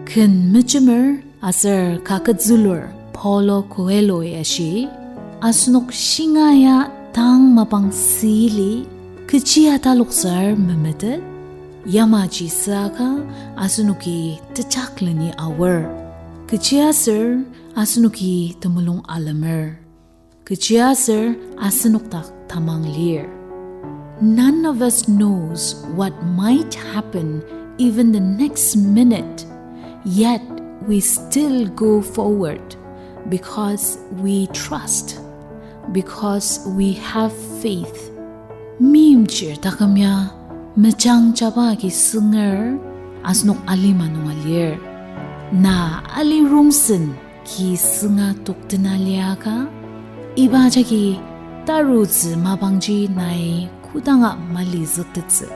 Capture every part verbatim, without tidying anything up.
Ken mejemer aser kaket zülur Paulo Coelho-i ashi, asenok shingaia tang mapang süli kechi ataloktsür memetet, yamaji süaka asenoki tejakleni aor, kechiaser asenoki temulung alemer, kechiaser asenok dak tamang lir. None of us knows what might happen even the next minute, yet we still go forward because we trust, because we have faith. Meimchir taküm ya mejangjaba agi sünger asenok alima nunga lir. Na ali rongsen ki sünga toktena liaka, iba jagi tarutsü mapangji nai kodanga malizüktettsü.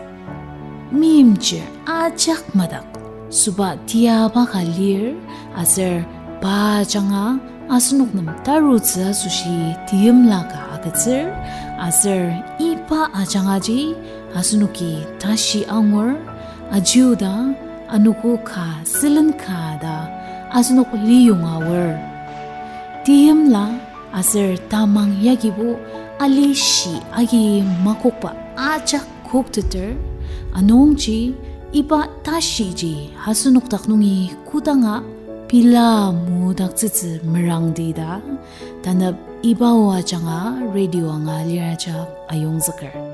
Meimchir ajak madak süba tiaba ka lir, aser pa ajanga asenok nem tarutsü asoshi teimla ka agütsür, aser iba ajangaji asenoki tashi angur, ajiuda anogo ka sülen ka ta asenok liyonga aor. Teimla aser tamang yagibo ali shi agi makokba ajak kokteter, anungji iba tashiji asenok dak nungi kodanga pela mudaktsütsü merangdi ta, tanep iba o ajanga radio anga lir ajak ayongzüker.